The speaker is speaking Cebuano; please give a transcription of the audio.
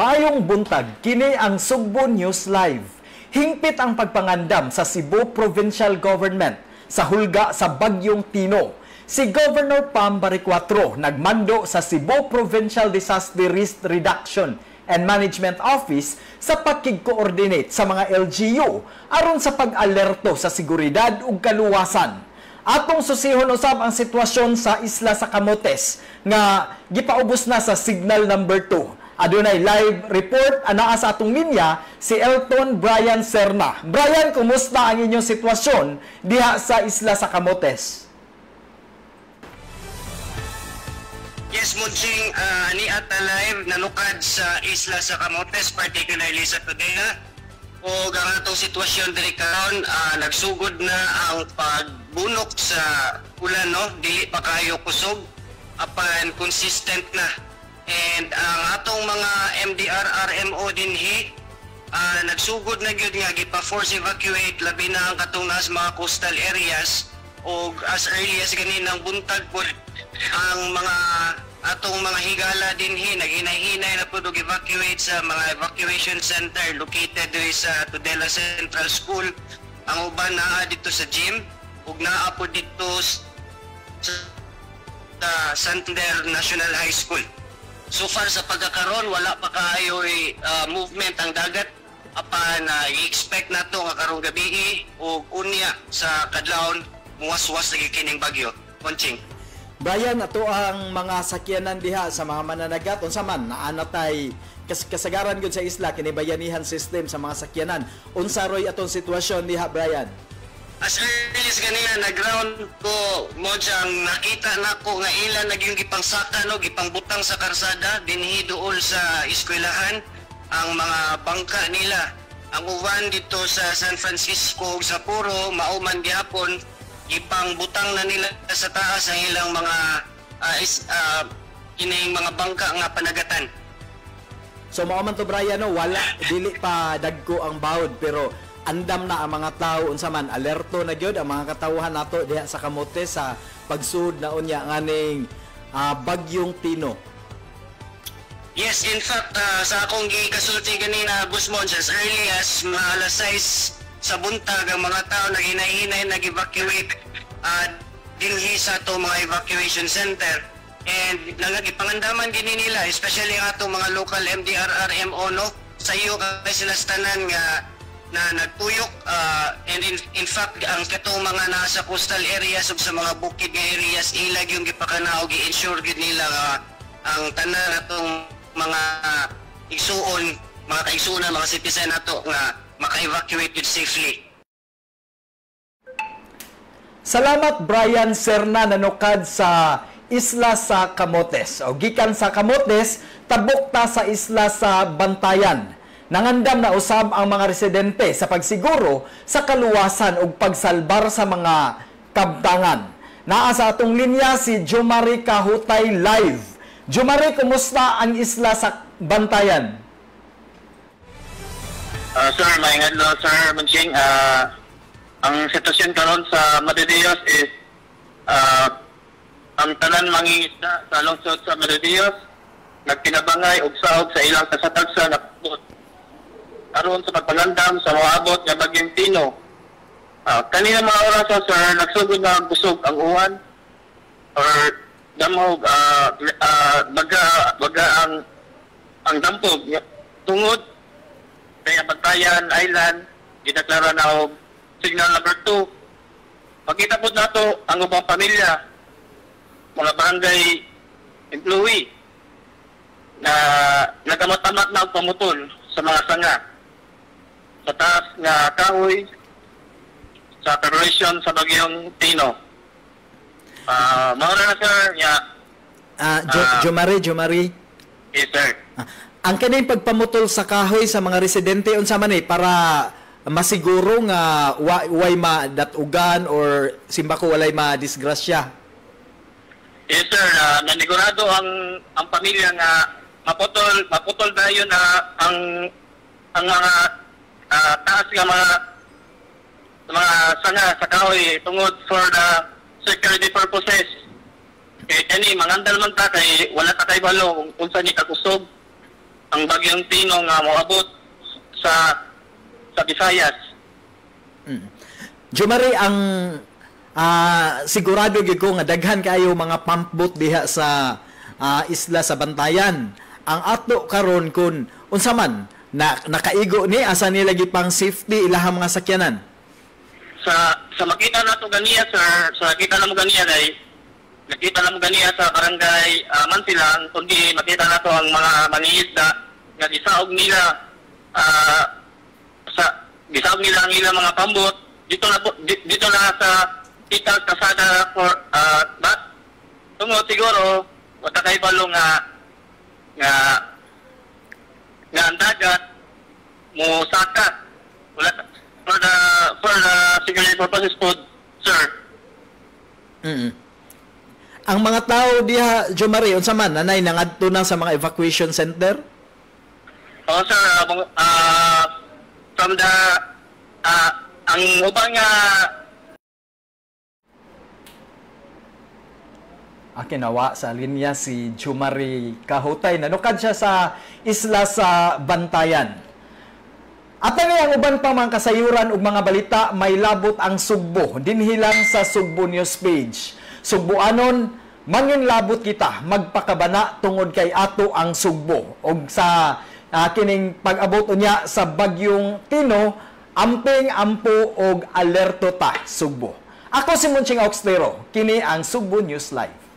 Maayong buntag, kini ang Sugbo News Live. Hingpit ang pagpangandam sa Cebu Provincial Government sa hulga sa Bagyong Tino. Si Governor Pam Baricuatro nagmando sa Cebu Provincial Disaster Risk Reduction and Management Office sa pakig-coordinate sa mga LGU aron sa pag-alerto sa seguridad ug kaluwasan. Atong susihon usab ang sitwasyon sa Isla sa Camotes nga gipaubos na sa signal number 2. Adunay live report anaa sa atong linya si Elton Brian Serna. Brian, kumusta ang inyong sitwasyon diha sa Isla sa Camotes? Yes, Munching, ni ata live nanukad sa Isla sa Camotes, particularly sa Tudela. O ang atong sitwasyon diri karon, nagsugod na ang pagbunok sa ulan, no? Dili pa kayo kusog apan consistent na. And ang atong mga MDRRMO dinhi nagsugod na gyud nga gipa-force evacuate, labi na ang katong nas mga coastal areas, og as early as ganinang buntag po ang mga atong mga higala dinhi naghinay-hinay na pud og evacuate sa mga evacuation center located diri sa Tudela Central School. Ang uban naa dito sa gym ug naa po dito sa Santander National High School. So far sa pagkakaron, wala pa kaayo movement ang dagat, apan i-expect nato nga karong gabi o unya sa kadlawon muwaswas lagi kining bagyo. Monching. Brian, ato ang mga sakyanan diha sa mga mananagat, unsa man naa na tay kasagaran gyud sa isla kini bayanihan system sa mga sakyanan. Unsa roy atong sitwasyon diha, Brian? As early as ganina nag-ground ko mo ang nakita nako nga ila nagyung gipangsaka, no, gipangbutang sa karsada dinhi duol sa eskwelahan ang mga bangka nila. Ang uban dito sa San Francisco ug sa Puro, mao man gihapon, gipangbutang na nila sa taas ang ilang mga kining mga bangka nga panagatan. So mao man to, Brian, no, wala dili pa dagko ang bawd pero andam na ang mga tao, unsa man alerto na gyud ang mga katawhan nato diha sa Camotes sa pagsud na unya nganing Bagyong Tino. Yes, in fact, sa akong gikasulti ganina, Guzmon, as early as mga alas 6 sa buntag ang mga tao naghinay-hinay nag-evacuate dinhi sa ato mga evacuation center. And nangagipangandaman gini nila, especially ang atong mga local MDRRMO, no, sa iyo kay sila tanan nga na nagtuyok, and in fact ang katong mga nasa coastal areas ug sa mga bukid nga areas, ilag yung gipakanaog, i-ensure gyud nila nga ang tanan atong mga igsuon, mga kaigsuonan, mga citizen nato nga maka-evacuate gyud safely. Salamat, Brian Serna, nanukad sa Isla sa Camotes. O gikan sa Camotes, tabok ta sa Isla sa Bantayan. Nangandam na usab ang mga residente sa pagsiguro sa kaluwasan ug pagsalbar sa mga kabtangan. Naa sa atong linya si Jomari Kahutay live. Jomari, kumusta ang Isla sa Bantayan? Sir, maayong adlaw, Sir Munching. Ang sitwasyon karon sa Madre de Dios is ang tanan mangingisda sa lungsod sa Madre de Dios nagtinabangay og saog sa ilang kasatagsa nga aron sa pagpangandam sa moabot nga Bagyong Tino. Kanina mga oras, sir, nagsugod na busog ang uwan or damhog, baga, baga ang dampog tungod kay ang Bantayan Island gideklara na og signal number 2. Makita po nato ang ubang pamilya, mga barangay employee na nagamat-amat na og pamutol sa mga sanga sa taas nga kahoy sa preparation sa Bagyong Tino. Mao na, sir, ya. Jomari, Jomari. Yes, sir. Ang kaning pagpamutol sa kahoy sa mga residente, unsa man eh, para masiguro nga way madatugan or simbako walay madisgrasya? Yes, sir, nanigurado ang pamilya nga maputol maputol dayon na ang mga taas nga mga sanga sa kahoy tungod for the security purposes. Kay kani mangandal man ta kay wala ta kay balo kung unsa ni kakusog. Ang bagyong Tino nga moabot sa Visayas. Jomari, ang sigurado gyud ko nga daghan kaayo mga pump boat diha sa isla sa Bantayan. Ang ato karon, kun unsa man na nakaigo ni, asa nila gipang safety ilahang mga sakyanan? Sa makita nato ganiya, sir, sa nakita namo ganiya kay nakita namo ganiya sa barangay Mansilang, kundi makita nato ang mga mangingisda nga gisaog nila ang ilang mga pambot dito na po, dito na sa Itag Kasada for but tungod siguro wala kay balo nga ang dagat mo saka, wala for the security purposes po, sir. Ang mga tao diha, Jomari, unsa man nanay nangadto na sa mga evacuation center? Oh sir, from the ang uban nga Kinawa sa linya si Jomari Kahutay. Nanukad siya sa isla sa Bantayan. At ang uban pa mga kasayuran ug mga balita may labot ang Sugbo dinhi lang sa Sugbo News page. Sugboanon, mangin labot kita, magpakabana tungod kay ato ang Sugbo. Og sa kining pag-abot unya sa bagyong Tino, amping ampo og alerto ta, Sugbo. Ako si Munching Oxtero, kini ang Sugbo News Live.